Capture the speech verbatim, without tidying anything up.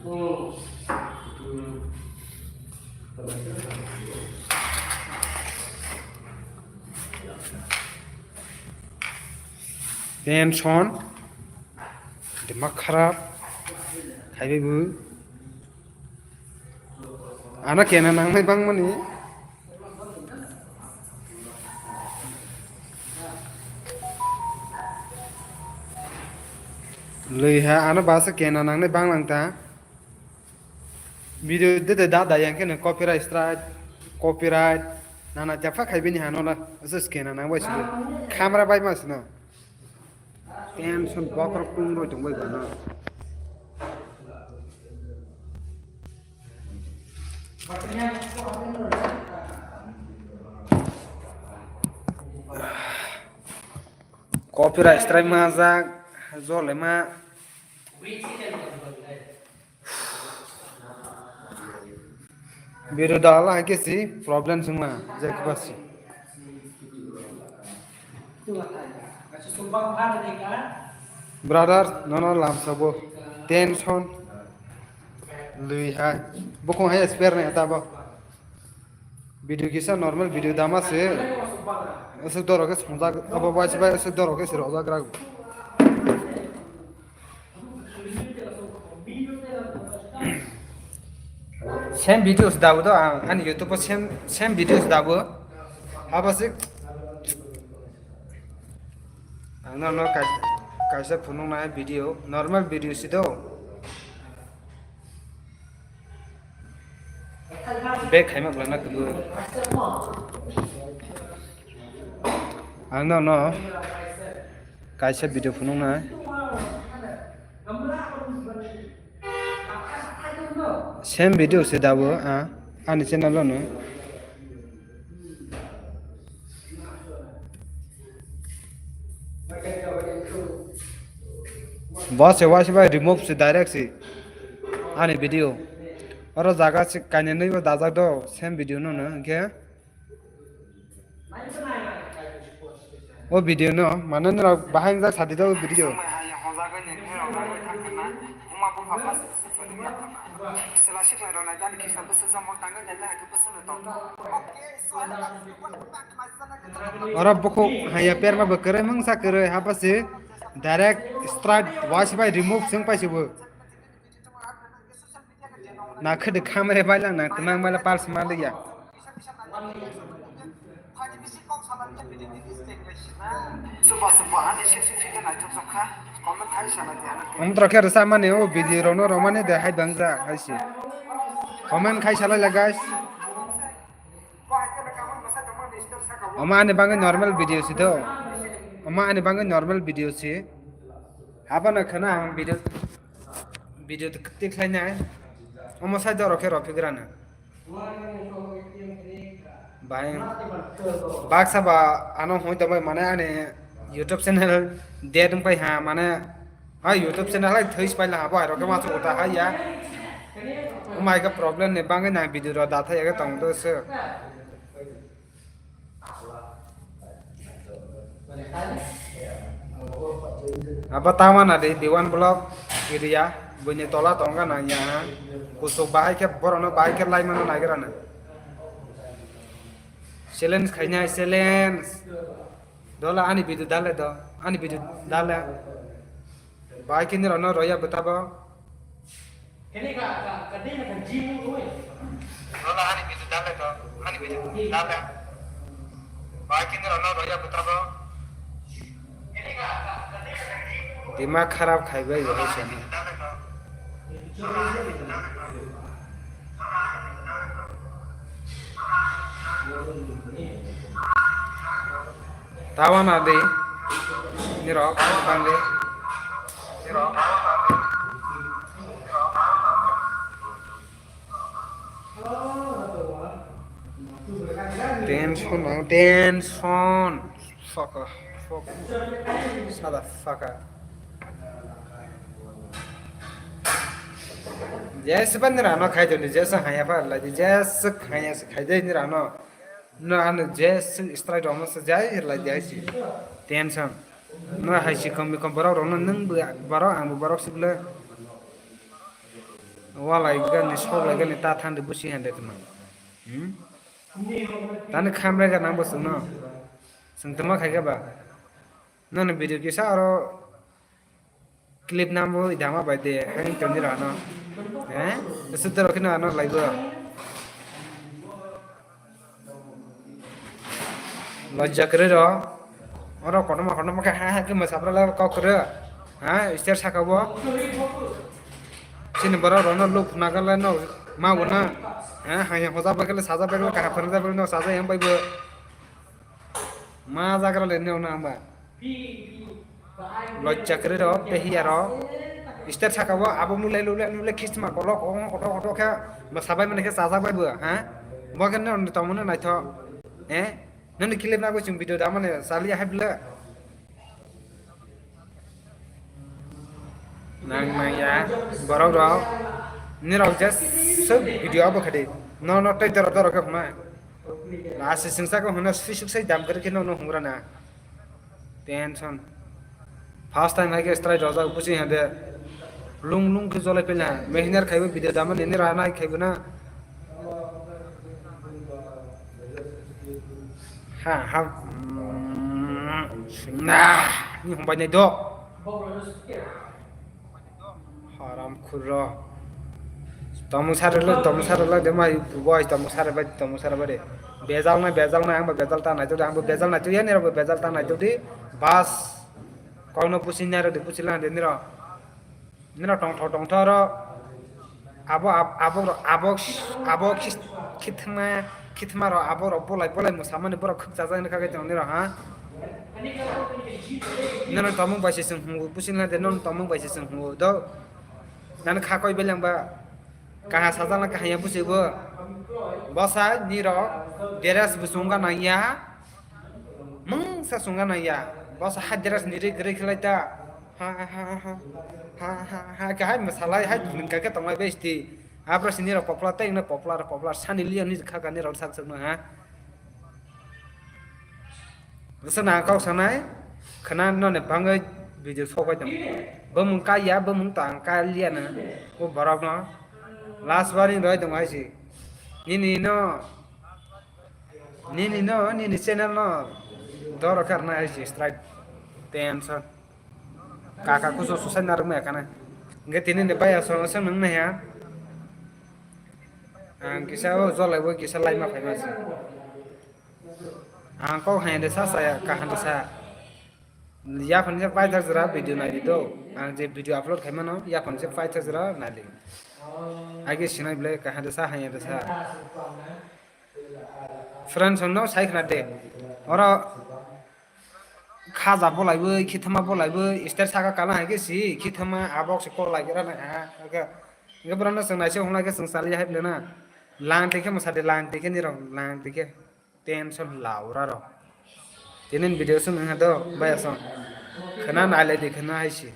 Tension, dimag kharap, khaibai bo. Ano kena nangnai bangmani. Lwi ha, ano basa kena nangnai banglang ta. Video de de da da yang kene copyright strike, copyright. Nana japha khai bini hano na. Asa kena nang bai sini. Camera bai mas na. Tension bokrok tung roi tong bai bana. Copyright strike ma jak, jole ma. Biru dala ke si problem sungma, jak basi. Brother, nono lamsabo tension lwi hai. Bokong hai spare nai ta bo. Video kisa normal video dama se. Asuk doro ke sungjak abo bai se bai asuk doro ke se rojak rak. Same videos dabu do ang ani YouTube o same same videos dabu. Haba sik ang no no kaisa phunuk nai video normal video si do. Bek khaima bwlana kwbwi. Ang no no kaisa video phunuknai. Same video se dabu a ani channel o no. Bo se waisa bai remove se direct se ani video. Oro jaga se kainwi nwi bo dajak do same video no no hinkhe. O video no mane norok bahai wngjak sadi do o video. Oro bukhuk haya perma bo kwrwi mungsa kwrwi hapase direct strike waisa bai remove swng paise bo. Na khede khamre bai lang na twnang bai la pals ma liya. Omtro khe rwchapmani o video rokno romani de hai bangja hai se. Comment khai salai la guys. Omo ani bagwi normal video si do. Omo ani bagwi normal video si. Abono kheno ang video, video tik khlainai. Omo sai dorok khe rw phigrana. Bai baksa ba ano hoi tongbai mane ani YouTube channel dead wngpai ha mane ha YouTube channel hai thwi spailaha bo hai rok ma chuta ha ya. Umai ka problem ni bangwi na video ro da thai ga tong do se. Abo tama na de B one block area, buini tola tongga nang ya ha. Kusuk bahai khe borokno bahai khe lai mano naigra na. Challenge khainai challenge. Dola ani video dale do, ani video dale. Bahai khe nirokno roya bwtabo. Lola hani bidu dale to, hani bidu dale. Ba kini rono roya putra bo. Dimag kharap khaibai bo hai sani. Tawana de nirok bangde. Tension ang tension. Fuck, fuck. Sada fucker. Jesa pa nirano khai doni, jesa haya pa lai di, jesa haya se khai doni nirano. No ano jesa strike romo se jai lai di hai si. Tension. No hai si kom kom borok rono nung bo borok ang bo borok sibla. Walai gani, sok lai gani, ta thandi busi hande tuma. Hmm? Tani khamre ga nang bo chwngno. Chwng tuma khai ga ba. Nani video kisa aro clip nambo idama bai de, hain toni rano. Eh? Sutra kino ano laibo. Lojja kwrwi rw. Oro kotorma kotorma khe ha ha khe mwsapra le kok kwrwi. Ha, stage saka bo. Chini borok rokno look phunukna le no ma bo na. Ha, ha, ha, hoja bagwi le saja bagwi le kaham phunukjak bagwi no saja yang bai bo. Ma jagra le no na ba. Lojja kwrwi rok tei hiya rok. Stage saka o abo mulai lulai lulai khisma kolok o koto koto khe mwsabai mani khe chajak bai bo, ha? Bo khe nini tongmani naithok, eh? Nini clip nagwi chwng video da mani chaliya hai bwle. Nang nang ya, borok rok. Nini rok just sok video abo khadi. No no tei doro doro khe hwnai. Last singsa khe hwnna swisuk sai dam kwrwi khe no no hungra na. Tension. First time hai khe strike rojak busi hade. Lung lung khe jolai pina. Mehiner khaibo video dama nini rana khaibo na. Ha ha. Mm, na. Ni hum bai nai do. Haram khurro. Tomung sare lo, tomung sare lo, de mai boy, tomung sare bai, tomung sare bai de. Bejal na, bejal na, ang ba bejal ta nai to de, ang ba bejal nai to, yani ro bejal ta nai to de. Bas. Kau no pusi nai ro de, pusi la de niro. Niro tong tho, tong tho ro. Abo, ab-, abo ro, abo, abo khis-, khithma, khithma ro, abo ro, bolai, bolai, musamani borok khuk jajak ni kagwi tong niro, ha? Nano tomung bai se chwng hungo, pusi na de, nano tomung bai se chwng hungo, do. Nano kha koi beleng ba. Kaha sajak na kaha ya busi bo. Bosa niro, dress bo chunga nang ya. Mungsa chunga nang ya. Bosa ha dress ni ri gri khlai ta. Ha, ha, ha, ha. Ha, ha, ha. Kahai masalai, hai nungka khe tonglai besti. Abra sini rok poplar, tei na poplar, poplar. Sani liya ni kha gani rok sak sak na, ha. Bwswk na kok sanai, khwna noni bangwi video sok bai tong. Bumung kaiya, bumung tang kaliya na, o borok no. Last warning roi tong hai si. Nini no, nini no, nini channel no. Doro kar na hai si, strike. Tension. Kaka kuso susai narwk maya kana. Hingke tini ni baya song song nung naiha. Ang kisa o jolai bo kisa laima phaima se. Ang kok hai de sa saya kaham de sa. Yaphang se paithak jora video nai di do. Ang je video upload khai mano yaphang se paithak jora nai di. Age sinai ble kaham de sa hai de sa. Friends no sai khna de. Oro khaja bolaiwi, khithama bolaiwi, stage saka kala hai khe si, khithama abok se kok lai gra na ha, ha khe. Hingke borok no chwng naising hwnlai khe chwng chali hai bwle na. Lang twi khe mwsa de, lang twi khe nirok, lang twi khe. Tension laura rok. Tini video se nang ha do, baya song. Khwna nai lai di, khwna hai si.